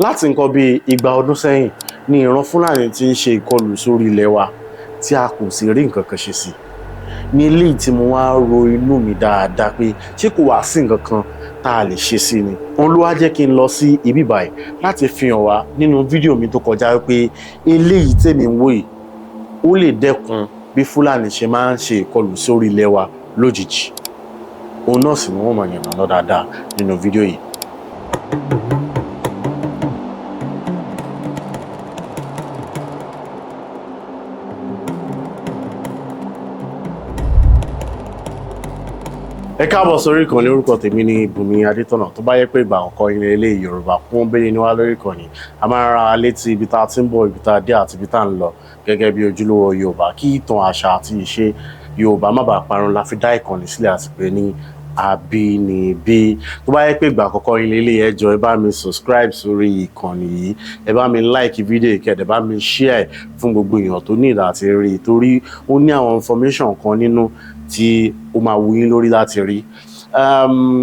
Láti nǹkan bíi igba ọdún sẹ́yìn ni ìran Fúlàní ti ń ṣe ìkọlù sórí ilẹ̀ wa tí a kò sì rí nǹkan kan ṣe sí. Ní eléyìí tí mo wá ro inú mi dáadáa pé ṣé kò wá sí nǹkan kan tá a lè ṣe sí ni. Òun ló wá jẹ́ kí n lọ sí ibi báyìí láti fi hàn wá nínú fídíò mi tó kọjá pé eléyìí tèmi ń wò yìí ó lè dẹ́kun bí Fúlàní ṣe máa ń ṣe ìkọlù sórí ilẹ̀ wa lójijì. Òun náà sì ni wọ́n máa yànnàná dáadáa nínú fídíò yìí. Ẹ káàbọ̀ sórí ìkànnì. Orúkọ tèmi ní Bùnmi Adétọ̀nà. Tó bá yẹ pé ìgbà àkọ́kọ́ yín eléyìí, Yorùbá pọ́nbélé ni wá lórí ìkànnì. A máa ń ra létí ibi tá a ti ń bọ̀, ibi tá a dé àti ibi tá a ń lọ gẹ́gẹ́ bí ojúlówó Yorùbá, kí ìtàn, àṣà àti ìṣe Yorùbá má bàa parun la fi dá ìkànnì sílẹ̀ àti pé ní Àbínibí. Tó bá yẹ pé ìgbà àkọ́kọ́ yín eléyìí, ẹ jọ̀ọ́, ẹ bá mi subscribe sórí ìkànnì yìí, ẹ bá mi like fídíò yìí, kẹ́ bá mi share fún gbogbo èèyàn tó ní ìdá àti rí, torí ó ní àwọn information kan nínú tí ó máa wú yín lórí láti rí.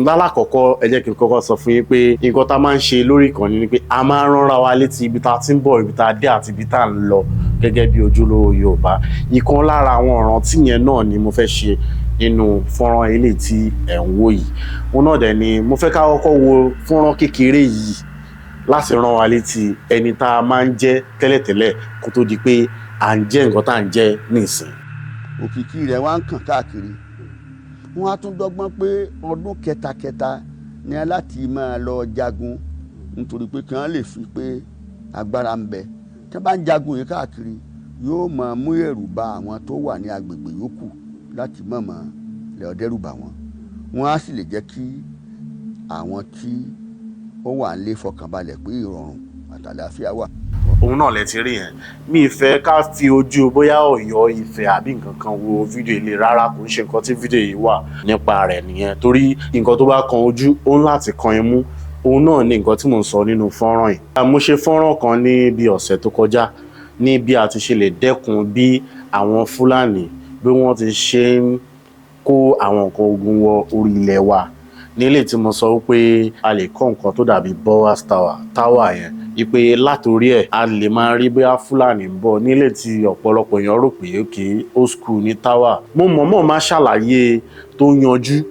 Lálàkọ́kọ́, ẹ jẹ́ kí n kọ́kọ́ sọ fún yín pé nǹkan tá a máa ń ṣe lórí ìkànnì ni pé a máa ń ránra wa létí ibi tá a ti ń bọ̀, ibi tá a dé àti ibi tá a ń lọ gẹ́gẹ́ bí ojúlówó Yorùbá. Ìkan lára àwọn ìrántí yẹn náà ni mo fẹ́ ṣe nínú fọ́nrán eléyìí tí ẹ̀ ń wò yìí. Òun náà dẹ̀ ni mo fẹ́ ká kọ́kọ́ wo fọ́nrán kékeré yìí láti rán wa létí ẹni tá a máa ń jẹ́ tẹ́lẹ̀tẹ́lẹ̀ kó tó di pé à ń jẹ́ nǹkan tá à ń jẹ́ nísìn. Òkìkí rẹ̀ wá ń kàn káàkiri. Wọ́n á tún dọ́gbọ́n pé ọdún kẹtakẹta ní láti máa lọ jagun, nítorí pé kí wọ́n lè fi pé agbára ń bẹ. Tí wọ́n bá ń jagun yìí káàkiri, yóò máa mú ẹ̀rù bà àwọn tó wà ní agbègbè yòókù láti mọ̀mọ́ lè dẹ́rù bà wọ́n. Wọ́n á sì lè jẹ́ kí àwọn tí ó wà nílé fọkànbalẹ̀ pé ìrọ̀rùn àtàlàáfíà wà. Òun náà lẹ ti rí yẹn. Mi ì fẹ́ ká fi ojú bóyá Ọ̀yọ́, Ifẹ̀ àbí nǹkan kan wo fídíò ilé rárá. Kò ń ṣe nǹkan tí fídíò yìí wà nípa rẹ̀ nìyẹn, torí nǹkan tó bá kan ojú, ó ń láti kan imú. Òun náà ni nǹkan tí mò ń sọ nínú fọ́nrán yìí. Mo ṣe fọ́nrán kan ní bí ọ̀sẹ̀ tó kọjá ní bí a ti ṣe lè dẹ́kun bí àwọn Fúlàní bí wọ́n ti ṣe ń kó àwọn nǹkan ogun wọ orí ilẹ̀ wa, nílé tí mo sọ pé a lè kọ́ nǹkan tó dàbí Bower's Tower tower yẹn, wípé látòrí ẹ̀ a lè máa rí bóyá Fúlàní ń bọ̀, nílé tí ọ̀pọ̀lọpọ̀ èèyàn rò pé okay, old school ní tower. Mo mọ̀ọ́mọ̀ máa ṣàlàyé tó yanjú,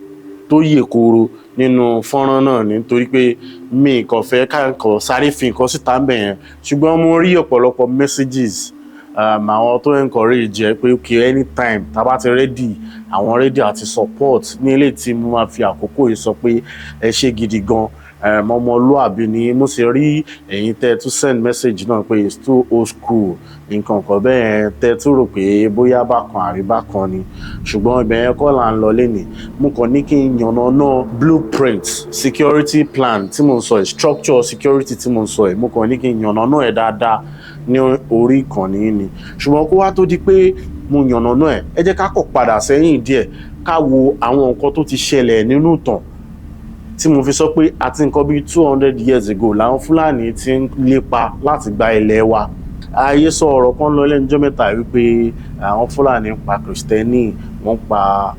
tó yè kooro nínú fọ́nrán náà, nítorí pé mi kàn fẹ́ ká kàn sáré fi nǹkan síta ń bẹ̀ yẹn. Ṣùgbọ́n mo rí ọ̀pọ̀lọpọ̀ messages, àwọn tó encourage jẹ́ pé okay, anytime tá a bá ti ready, àwọn ready àti support, ní ilé tí mo máa fi àkókò yìí sọ pé ẹ ṣé gidi gan, ọmọlúàbí ni. Mo sì rí ẹ̀yin tẹ́ ẹ tún send message náà pé it's too old school, nǹkan kan bẹ́ẹ̀, tẹ́ ẹ tún rò pé bóyá bákan àrí bákan ni. Ṣùgbọ́n ibẹ̀ yẹn kọ́ là ń lọ lénìí. Mo kàn ní kí n yànnà náà blueprint security plan tí mo ń sọ yìí, structure security tí mo ń sọ yìí. Mo kàn ní kí n yànnà náà ẹ̀ dáadáa ní orí ìkànnì yìí ni. Ṣùgbọ́n kó wá tó di pé mo yànnà náà ẹ̀, ẹ jẹ́ ká kọ̀ padà sẹ́yìn díẹ̀, ká wo àwọn nǹkan tó ti ṣẹlẹ̀ nínú ìtàn tí mo fi sọ pé àti nǹkan bíi 200 years ago làwọn Fúlàní ti ń lépa láti gba ilẹ̀ wa. Ayé sọ ọ̀rọ̀ kan lọ lẹ́nu ọjọ́ mẹ́ta wípé àwọn Fúlàní ń pa Kìrìsìtẹ́nì, wọ́n pa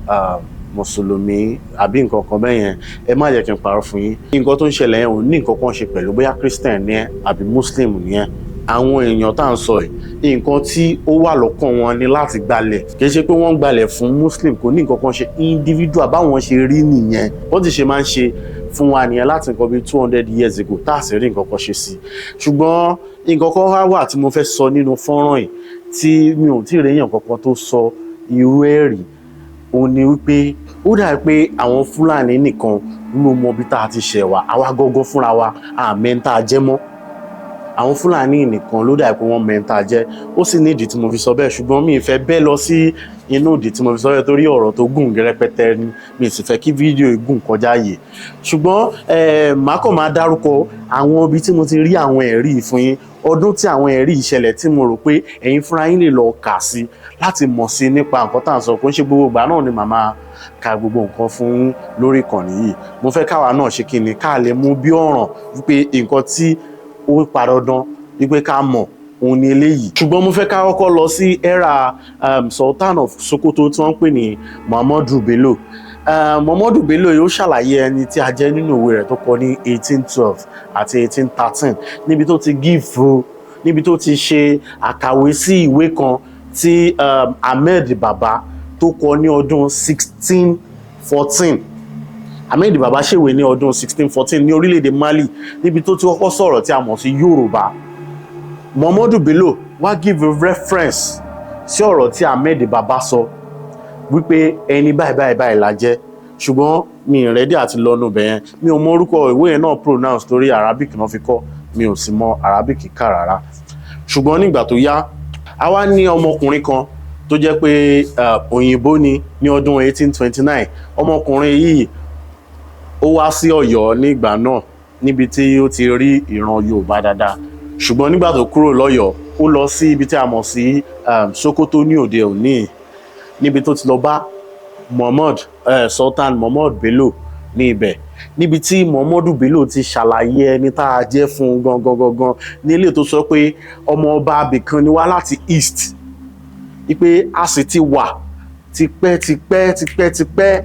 Mùsùlùmí àbí nǹkan kan bẹ́ẹ̀ yẹn. Ẹ má jẹ́ kí n parọ́ fún yín, nǹkan tó ń ṣẹlẹ̀ yẹn ò ní nǹkan kan ṣe pẹ̀lú bóyá Christian ni ẹ́ àbí Muslim ni ẹ́. Àwọn èèyàn tá à ń sọ yìí, nǹkan tí ó wà lọ́kàn wọn ni láti gbalẹ̀. Kì í ṣe pé wọ́n ń gbalẹ̀ fún Muslim, kò ní nǹkan kan ṣe individual. Báwọn ṣe rí nìyẹn, wọ́n ti ṣe máa ń ṣe fún wa nìyẹn láti nǹkan bíi 200 years ago tá a sì rí nǹkan kan ṣe sí. Ṣùgbọ́n nǹkan kan wá wà tí mo fẹ́ sọ nínú fọ́nrán yìí tí mi ò tí ì réyàn kankan tó sọ irú ẹ̀ rí. Òun ni wípé ó dàbí pé àwọn Fúlàní nìkan ló mọ ibi tá a ti ṣẹ̀ wá. Àwa gọ́gọ́ fúnra wa àmẹ́ ń tá a jẹ́ mọ́. Àwọn Fúlàní nìkan ló dàbí pé wọ́n mẹ́ta jẹ́. Ó sì ní ìdí tí mo fi sọ bẹ́ẹ̀, ṣùgbọ́n mi ì fẹ́ bẹ́ẹ̀ lọ sí inú ìdí tí mo fi sọ bẹ́ẹ̀, torí ọ̀rọ̀ tó gùn rẹpẹtẹ ni, mi sì fẹ́ kí fídíò yìí gùn kọjá yìí. Ṣùgbọ́n màá kàn máa dárúkọ àwọn ibi tí mo ti rí àwọn ẹ̀rí yìí fún yín, ọdún tí àwọn ẹ̀rí yìí ṣẹlẹ̀, tí mo rò pé ẹ̀yin fúnra yín lè lọ kà sí láti mọ̀ sí nípa nǹkan tá à ń sọ. Kò ń ṣe gbogbo ìgbà náà ni màmá ka gbogbo nǹkan fún yín lórí ìkànnì yìí. Mo fẹ́ káwa náà ṣe kí ni, ká lè mú bí ọ̀ràn wípé nǹkan tí ó pa dandan wípé ká mọ̀ òun ni eléyìí. Ṣùgbọ́n mo fẹ́ ká kọ́kọ́ lọ sí era Sultan of Sokoto tí wọ́n ń pè ní Muhammadu Bello. Muhammadu Bello yóò ṣàlàyé ẹni tí a jẹ́ nínú ìwé rẹ̀ tó kọ ní 1812 àti 1813, níbi tó ti give níbi tó ti ṣe àkàwé sí ìwé kan tí Ahmed Baba tó kọ ní ọdún 1614. Ahmed Baba ṣèwé ní ọdún 1614 ní orílẹ̀-èdè Mali, níbi tó ti kọ́kọ́ sọ̀rọ̀ tí a mọ̀ sí Yorùbá. Muhammadu Bello wá give a reference sí ọ̀rọ̀ tí Ahmed Baba sọ wípé ẹni báyìí báyìí báyìí la jẹ́. Ṣùgbọ́n mi ì ready àti lọ́nu bẹ̀yẹn. Mi ò mọ orúkọ ìwé yẹn náà pronounce torí Arabic náà fi kọ́, mi ò sì mọ Arabic kà rárá. Ṣùgbọ́n nígbà tó yá, a wá ní ọmọkùnrin kan tó jẹ́ pé òyìnbó ni ní ọdún 1829. Ọmọkùnrin yìí, ó wá sí Ọ̀yọ́ nígbà náà, níbi tí ó ti rí ìran Yorùbá dáadáa. Ṣùgbọ́n nígbà tó kúrò lọ́yọ̀ọ́, ó lọ sí ibi tí a mọ̀ sí Sokoto ní òde òní, níbi tó ti lọ bá Muhammad Sultan Muhammad Bello ní ibẹ̀, níbi tí Muhammadu Bello ti ṣàlàyé ẹni tá a jẹ́ fún un gangan gangan, nílé tó sọ pé ọmọ ọba abìkan ni wá láti east, wípé a sì ti wà tipẹ́ tipẹ́ tipẹ́ tipẹ́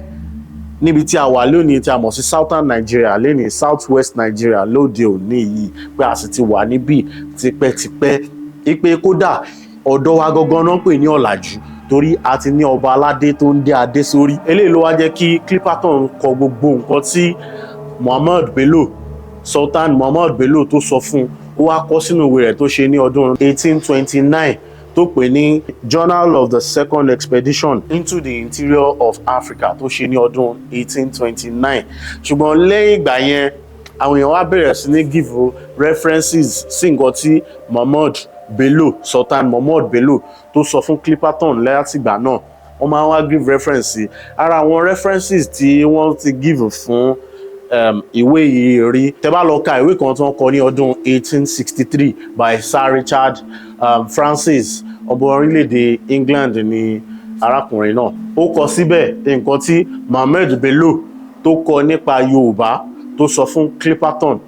níbi tí a wà lónìí, tí a mọ̀ sí Southern Nigeria lónìí, South West Nigeria lóde òní yìí, pé a sì ti wà níbí tipẹ́tipẹ́, wípé kódà ọ̀dọ̀ wa gangan náà pè ní ọ̀làjú, torí a ti ní ọba aládé tó ń dé adé sórí. Eléyìí ló wá jẹ́ kí Clipperton kọ gbogbo nǹkan tí Muhammad Bello, Sultan Muhammad Bello, tó sọ fún un. Ó wá kọ sínú ìwé rẹ̀ tó ṣe ní ọdún 1829, tó pè ní Journal of the Second Expedition into the Interior of Africa, tó ṣe ní ọdún 1829. Ṣùgbọ́n lẹ́yìn ìgbà yẹn, àwọn èèyàn wá bẹ̀rẹ̀ sí ní give references sí nǹkan tí Muhammad Bello, Sultan Muhammad Bello, tó sọ fún Clipperton. Látìgbà náà, wọ́n máa ń wá give reference sí ara àwọn references tí wọ́n ti give fún ìwé yìí rí. Tẹ́ bá lọ ka ìwé kan tí wọ́n kọ ní ọdún 1863 by Sir Richard Francis, ọmọ orílẹ̀-èdè England ní arákùnrin náà, ó kọ síbẹ̀ nǹkan tí Muhammad Bello tó kọ nípa Yorùbá tó sọ fún Clipperton.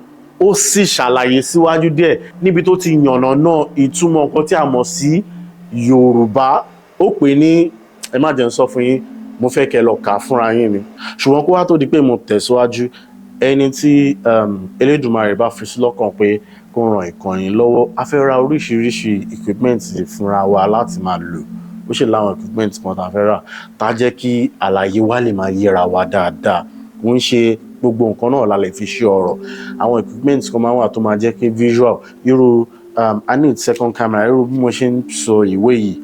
Ó sì ṣàlàyé síwájú díẹ̀ níbi tó ti yànnàná ìtumọ̀ nǹkan tí a mọ̀ sí Yorùbá. Ó pè ní, ẹ má jẹ́ n sọ fún yín, mo fẹ́ kẹ́ lọ kà á fúnra yín ni. Ṣùgbọ́n kó wá tó di pé mo tẹ̀síwájú, ẹni tí Elédùmarè bá fi sí lọ́kàn pé kó ran ìkànnì lọ́wọ́, a fẹ́ ra oríṣiríṣi equipment fúnra wa láti máa lò. Ó ṣe láwọn equipment kan tá a fẹ́ rà, tá a jẹ́ kí àlàyé wa lè máa yéra wa dáadáa. Kò ń ṣe gbogbo nǹkan náà la lè fi ṣe ọ̀rọ̀. Àwọn equipment kan máa wà tó máa jẹ́ kí visual irú I need second camera. Irú bí mo ṣe ń sọ ìwé yìí,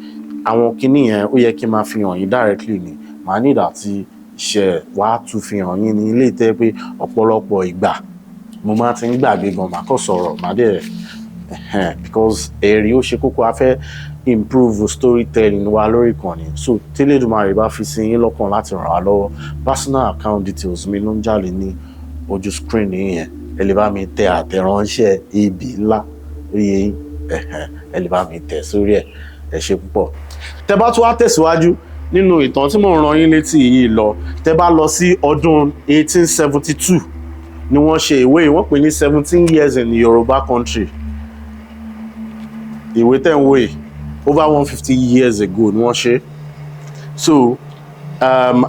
àwọn kinní yẹn, ó yẹ kí n máa fi hàn yín directly ni. Màá need àti ṣe wàá tún fi hàn yín ní ilé ìtẹ́ pé ọ̀pọ̀lọpọ̀ ìgbà mo máa ti ń gbàgbé gan, màá kàn sọ̀rọ̀, màá dẹ̀, because ẹ̀rí ó ṣe kókó. A fẹ́ improve storytelling wa lórí ìkànnì. So tí Elédùmarè bá fi sí yín lọ́kàn láti ràn wá lọ́wọ́, personal account details mi ló ń jáde ní ojú screen yẹn. Ẹ lè bá mi tẹ àtẹ̀ránṣẹ́ ibi ńlá rí yín, ẹ lè bá mi tẹ̀ sórí ẹ̀. Ẹ ṣe púpọ̀. Tẹ bá tún wá tẹ̀síwájú nínú ìtàn tí mò ń rán yín létí yìí lọ, tẹ bá lọ sí ọdún 1872 ni wọ́n ṣe ìwé yìí, wọ́n pè ní 17 Years in Yorùbá Country. Ìwé tẹ̀ ń wò yìí, over 150 years ago ni wọ́n ṣe. So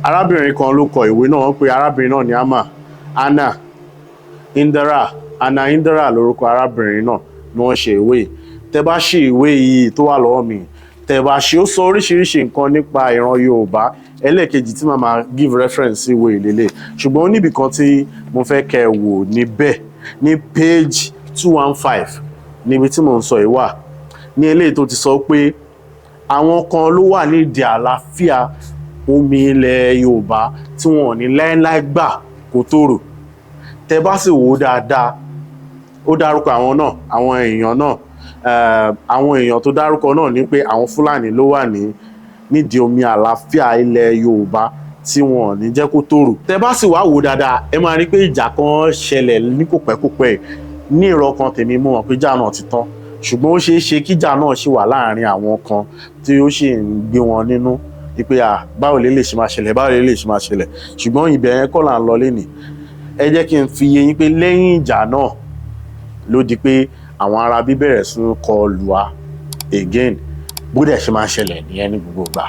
arábìnrin kan ló kọ ìwé náà. Wọ́n pe arábìnrin náà ní ama Anna Indira. Anna Indira lórúkọ arábìnrin náà ni wọ́n ṣe ìwé yìí. Tẹ́ bá ṣí ìwé yìí tó wà lọ́wọ́ mi, tẹ́ bá ṣe, ó sọ oríṣiríṣi nǹkan nípa ìran Yorùbá. Ẹlẹ́ẹ̀kejì tí màá máa give reference sí ìwé ìlélẹ̀, ṣùgbọ́n ó níbì kan tí mo fẹ́ kẹ́ ẹ wò níbẹ̀, ní page 215 níbi tí mò ń sọ yìí wà, ní eléyìí tó ti sọ pé àwọn kan ló wà nídìí àlàáfíà omi ilẹ̀ Yorùbá tí wọn ò ní láéláé gbà kó tòrò. Tẹ́ bá sì wò ó dáadáa, ó dárúkọ àwọn náà, àwọn èèyàn náà, àwọn èèyàn tó dárúkọ náà ní pé àwọn Fúlàní ló wà ní nídìí omi àlàáfíà ilẹ̀ Yorùbá tí wọn ò ní jẹ́ kó tòrò. Tẹ́ bá sì wá wò ó dáadáa, ẹ máa rí pé ìjà kan ṣẹlẹ̀ ní kòpẹ́kòpẹ́. Ní ìrọ̀kan tèmi, mo mọ̀ pé ìjà náà ti tán, ṣùgbọ́n ó ṣeé ṣe kíjà náà ṣì wà láàrin àwọn kan tí ó sì ń gbé wọn nínú wípé à, báwo lè lè ṣe máa ṣẹlẹ̀, báwo lè lè ṣe máa ṣẹlẹ̀. Ṣùgbọ́n ibẹ̀ yẹn kọ́ là ń lọ lénìí. Ẹ jẹ́ kí n fi yé yín pé lẹ́yìn ìjà náà ló di pé àwọn ará bí bẹ̀rẹ̀ sí ń kọ lù wá again. Bó dẹ̀ ṣe máa ṣẹlẹ̀ nìyẹn ní gbogbo ìgbà.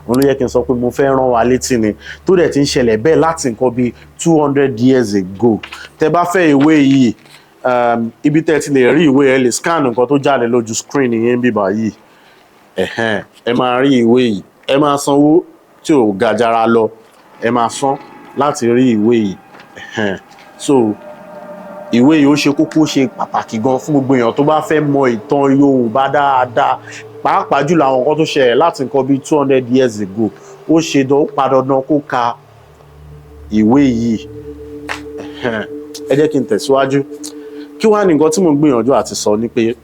Òun ló yẹ kí n sọ pé mo fẹ́ rán wa létí ni, tó dẹ̀ ti ń ṣẹlẹ̀ bẹ́ẹ̀ láti nǹkan bíi 200 years ago. Tẹ bá fẹ́ ìwé yìí, ibi tẹ́ ti lè rí ìwé, ẹ lè scan nǹkan tó jáde lójú screen yẹn bíbá yìí. Ẹ̀hẹ́n, ẹ máa rí ìwé yìí. Ẹ máa sanwó tí ò ga jara lọ, ẹ máa san láti rí ìwé yìí. Ẹ̀hẹ́n. So ìwé yìí, ó ṣe kókó, ṣe pàtàkì gan fún gbogbo èèyàn tó bá fẹ́ mọ ìtàn Yorùbá dáadáa, pàápàá jùlọ àwọn nǹkan tó ṣẹlẹ̀ láti nǹkan bíi 200 years ago. Ó ṣe dán, ó pa dandan kó ka ìwé yìí. Ẹ̀hẹ́n. Ẹ jẹ́ kí n tẹ̀síwájú. Kí wàá ní nǹkan tí mo ń gbìyànjú àti sọ ni pé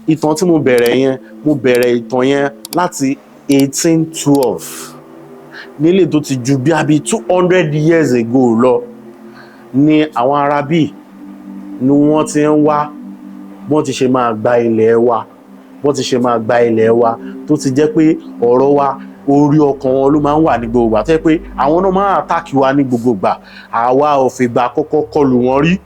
ìtàn tí mo bẹ̀rẹ̀ yẹn, mo bẹ̀rẹ̀ ìtàn yẹn láti 1812, nílé tó ti ju bí abi 200 years ago lọ, ní àwọn arábì ni wọ́n ti ń wá bọ́n ti ṣe máa gba ilẹ̀ wa, bọ́n ti ṣe máa gba ilẹ̀ wa, tó ti jẹ́ pé ọ̀rọ̀ wa, orí ọkàn wọn ló máa ń wà ní gbogbo ìgbà, tó jẹ́ pé àwọn náà máa attack wa ní gbogbo ìgbà. Àwa ò fìgbà kọ́kọ́ kọlù wọn rí,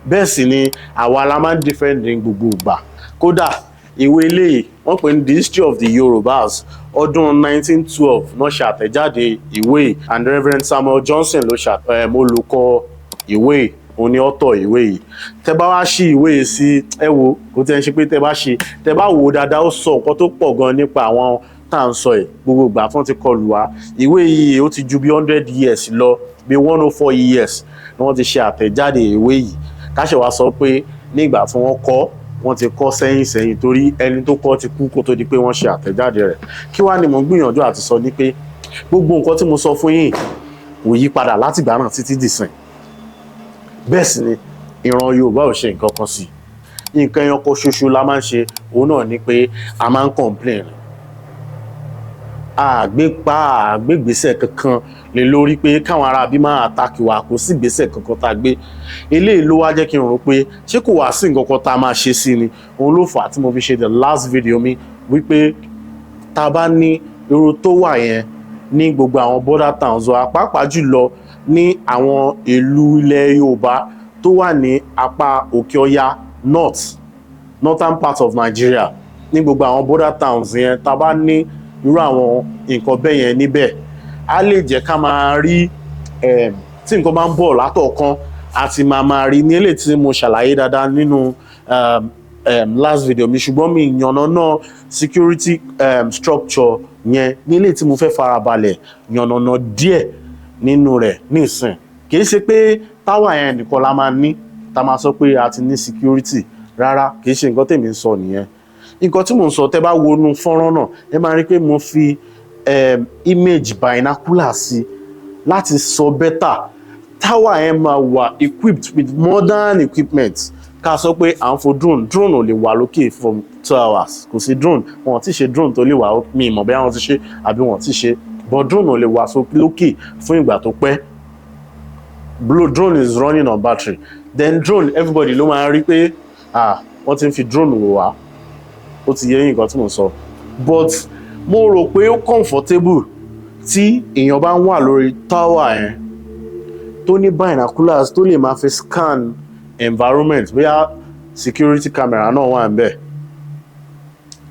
bẹ́ẹ̀ sì ni àwa la máa ń defend ní gbogbo ìgbà. Kódà ìwé eléyìí, wọ́n pè ní The History of the Yorubas, ọdún 1912 náà ṣe àtẹ̀jáde ìwé yìí, and Reverend Samuel Johnson ló ṣe olùkọ́ ìwé yìí, òun ni author ìwé yìí. Tẹ bá wá ṣí ìwé yìí sí, ẹ wo, kò tẹ́ ń ṣe pé tẹ bá ṣí, tẹ bá wò ó dáadáa, ó sọ nǹkan tó pọ̀ gan nípa àwọn tá à ń sọ yìí, gbogbo ìgbà tí wọ́n ti kọlù wá. Ìwé yìí, ó ti ju bí 100 years lọ, bí 104 years ni wọ́n ti ṣe àtẹ̀jáde ìwé yìí. Káṣẹ̀ wá sọ pé nígbà tí wọ́n kọ, wọ́n ti kọ sẹ́yìn sẹ́yìn, torí ẹni tó kọ ti kú kó tó di pé wọ́n ṣe àtẹ̀jáde rẹ̀. Kí wá ni mò ń gbìyànjú àti sọ ni pé gbogbo nǹkan tí mo sọ fún yín kò yí padà látìgbà náà títí dìsìn. Bẹ́ẹ̀ sì ni ìran Yorùbá ò ṣe nǹkan kan sí i. Nǹkan ẹyọ kan ṣoṣo la máa ń ṣe, òun náà ni pé a máa ń complain. Àgbépa àgbégbèsè kankan lè lórí pé káwọn ará bí máa attack wa, kò sí ìgbésẹ̀ kankan tá a gbé. Eléyìí ló wá jẹ́ kí n rò pé ṣé kò wá sí nǹkan kan tá a máa ṣe sí ni. Òun ló fà á tí mo fi ṣe the last video mi wípé tá a bá ní irú tó wà yẹn ní gbogbo àwọn border towns wa, pàápàá jùlọ ní àwọn ìlú ilẹ̀ Yorùbá tó wà ní apá òkè ọya, northern part of Nigeria, ní gbogbo àwọn border towns yẹn, tá a bá ní irú àwọn nǹkan bẹ́ẹ̀ yẹn níbẹ̀, á lè jẹ́ ká máa rí tí nǹkan bá ń bọ̀ látọ̀kan, àti máa máa rí ní eléyìí tí mo ṣàlàyé dáadáa nínú last video mi. Ṣùgbọ́n mi yànnàná security structure yẹn ní eléyìí tí mo fẹ́ farabalẹ̀ yànnàná díẹ̀ nínú rẹ̀ nísìn. Kì í ṣe pé tower yẹn nìkan la máa ní tá máa sọ pé a ti ní security. Rárá, kì í ṣe nǹkan tèmi ń sọ nìyẹn. Nǹkan tí mò ń sọ, tẹ́ bá wo inú fọ́nrán náà, ẹ máa rí pé mo fi image binocular sí láti sọ better. Tower yẹn máa wà equipped with modern equipment. Ká sọ pé à ń fo drone, drone ò lè wà lókè for 2 hours. Kò sí drone, wọn ò tí ṣe drone tó lè wà. Mi ìmọ̀ bẹ́ẹ̀ wọ́n ti ṣe àbí wọ́n ti ṣe, but drone ò lè wà lókè fún ìgbà tó pẹ́. Drone is running on battery. Then drone, everybody ló máa rí pé, ah, wọ́n ti ń fi drone wò wá. Ó ti yé yín nǹkan tí mo sọ. But mo rò pé ó comfortable tí èèyàn bá ń wà lórí tower yẹn, tó ní binoculars tó lè máa fi scan environment, bóyá security camera náà wà níbẹ̀,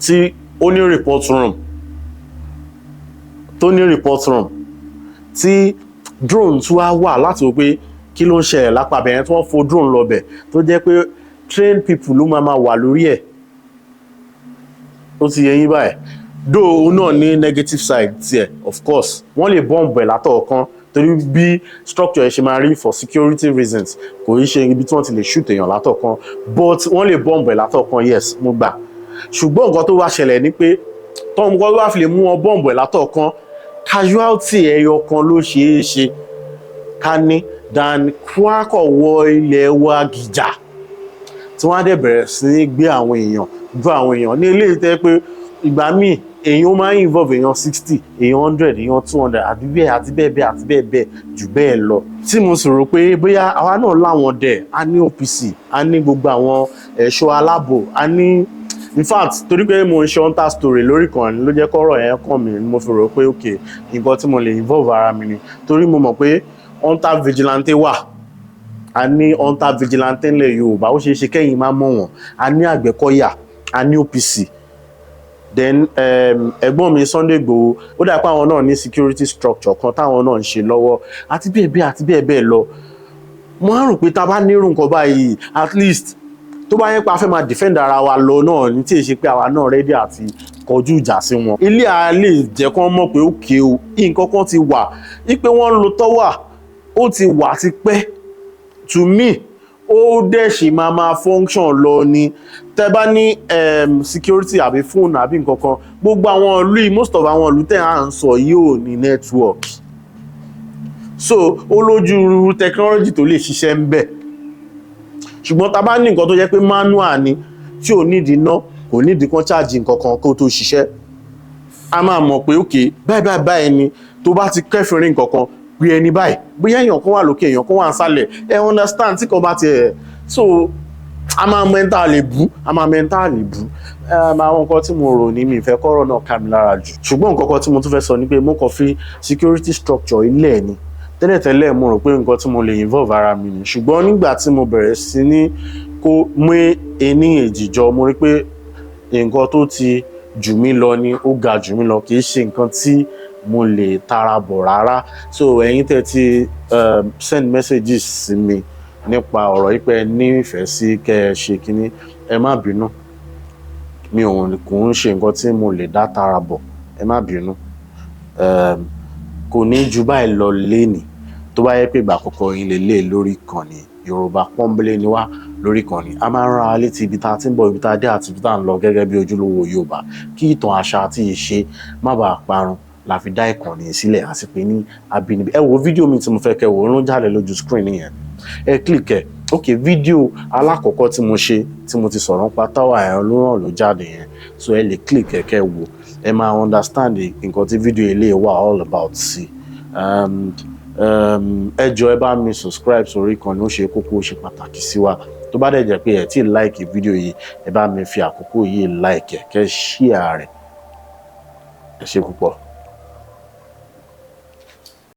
tí ó ní report room, tó ní report room, tí drone tún wá wà láti wò pé kí ló ń ṣẹlẹ̀ lápá bẹ̀rẹ̀, tí wọ́n fo drone lọ bẹ̀, tó jẹ́ pé trained people ló máa máa wà lórí ẹ̀. Ó ti yé yín báyìí. Though òun náà ní negative side tiẹ̀, of course, wọ́n lè bomb ẹ̀ látọ̀ọ̀kan, torí bí structure ẹ̀ ṣe máa rí, for security reasons, kò í ṣe ibi tí wọ́n ti lè shoot èèyàn látọ̀ọ̀kan, but wọ́n lè bomb ẹ̀ látọ̀ọ̀kan. Yes, mo gbà. Ṣùgbọ́n nǹkan tó wá ṣẹlẹ̀ ni pé tọ́mù kọ́ wá fi lè mú wọn bomb ẹ̀ látọ̀ọ̀kan, casualty ẹyọ kan ló ṣeé ṣe ká ní dan kwakọ̀ wọ ilẹ̀ wa gìjà, tí wọ́n á dẹ̀ bẹ̀rẹ̀ sí ní gbé àwọn èèyàn, gbé àwọn èèyàn ní eléyìí tẹ́ pé ìgbà míì èèyàn máa ń involve èèyàn 60, èèyàn 100, èèyàn 200, àti bẹ́ẹ̀ àti bẹ́ẹ̀ bẹ́ẹ̀ àti bẹ́ẹ̀ bẹ́ẹ̀ jù bẹ́ẹ̀ lọ. Tí mo sì rò pé bóyá àwa náà láwọn dẹ̀, a ní OPC, a ní gbogbo àwọn ẹ̀ṣọ́ aláàbò, a ní, in fact, torí pé mo ń ṣe hunter story lórí kan ló jẹ́ kọ́rọ̀ yẹn kàn mí. Mo fi rò pé ok, nǹkan tí mo lè involve ara mi ni, torí mo mọ̀ pé hunter vigilante wà. A ní hunter vigilante ńlẹ̀ Yorùbá, ó ṣeé ṣe kẹ́yìn máa mọ̀ wọ́n. A ní Àgbẹ̀kọ̀yà, a ní OPC. Then ẹ̀gbọ́n mi Sunday Igboho, ó dà pé àwọn náà ní security structure kan táwọn náà ń ṣe lọ́wọ́, àti bẹ́ẹ̀ bẹ́ẹ̀ àti bẹ́ẹ̀ bẹ́ẹ̀ lọ. Mo á rò pé tá a bá nírú nǹkan báyìí, at least tó bá yẹ pé a fẹ́ máa defend ara wa lọ náà ní, tí ì ṣe pé àwa náà ready àti kọjú ìjà sí wọn, ilé a lè jẹ́ kán mọ̀ pé okay o, nǹkan kan ti wà wípé wọ́n ń lo tower, ó ti wà tipẹ́. To me, ó dẹ̀ ṣì máa máa function lọ ni. Tẹ́ bá ní security àbí fóònù àbí nǹkan kan, gbogbo àwọn ìlú yìí, most of àwọn ìlú tẹ́ à ń sọ yìí ò ní network, so ó lójú technology tó lè ṣiṣẹ́ ń bẹ̀. Ṣùgbọ́n tá a bá ní nǹkan tó jẹ́ pé manual ni, tí ò nídìí iná, kò nídìí kan charge nǹkan kan kó tó ṣiṣẹ́, a máa mọ̀ pé ok, báyìí báyìí báyìí ni. Tó bá ti kẹ́fìrín nǹkan kan, pé ẹni báyìí, bóyá èèyàn kan wà lókè, èèyàn kan wà nísàlẹ̀, ẹ understand, tí kan bá tiẹ̀, so a máa mọ ẹni tá a lè bú, a máa mọ ẹni tá a lè bú. Àwọn nǹkan tí mo rò ní, mi ìfẹ́ kọ́rọ̀ náà ká mi lára jù. Ṣùgbọ́n nǹkan kan tí mo tún fẹ́ sọ ni pé mo kàn fi security structure ilẹ̀ ni. Tẹ́lẹ̀tẹ́lẹ̀, mo rò pé nǹkan tí mo lè involve ara mi ni, ṣùgbọ́n nígbà tí mo bẹ̀rẹ̀ sí ní kó mú ení èjì jọ, mo rí pé nǹkan tó ti jù mí lọ ni, ó ga jù mí lọ, kì í ṣe nǹkan tí mo lè tara bọ̀ rárá. So ẹ̀yin tẹ́ ti send messages sí mi nípa ọ̀rọ̀ yìí pé ẹ nífẹ̀ẹ́ sí kẹ́ ẹ ṣe kínní, ẹ má bínú, mi ò kò ń ṣe nǹkan tí mo lè dá tara bọ̀, ẹ má bínú. Kò ní ju báyìí lọ lénìí. Tó bá yẹ pé ìgbà àkọ́kọ́ yín lè lé lórí ìkànnì, Yorùbá pọ́nbélé ni wá lórí ìkànnì. A máa ń rán wa létí ibi tá a ti ń bọ̀, ibi tá a dé àti ibi tá a ń lọ gẹ́gẹ́ bí ojúlówó Yorùbá, kí ìtàn, àṣà àti ìṣe má bàa parun la fi dá ìkànnì sílẹ̀, àti pé ní Abínibí. Ẹ wo fídíò mi tí mo fẹ́ kẹ́ wò ó, ló ń jáde lójú screen yẹn, ẹ click ẹ. Ok, fídíò alákọ̀ọ́kọ́ tí mo ṣe, tí mo ti sọ̀rọ̀ nípa tower ẹ̀ ló ràn ló jáde yẹn, so ẹ lè click ẹ kẹ́ wò, ẹ máa understand nǹkan tí fídíò eléyìí wà all about sí. Ẹ jọ̀ọ́, ẹ bá mi subscribe sórí ìkànnì, ó ṣe kókó, ó ṣe pàtàkì sí wa. Tó bá dẹ̀ jẹ́ pé ẹ tí like fídíò yìí, ẹ bá mi fi àkókò yìí like ẹ, kẹ́ share rẹ̀. Ẹ ṣé púpọ̀.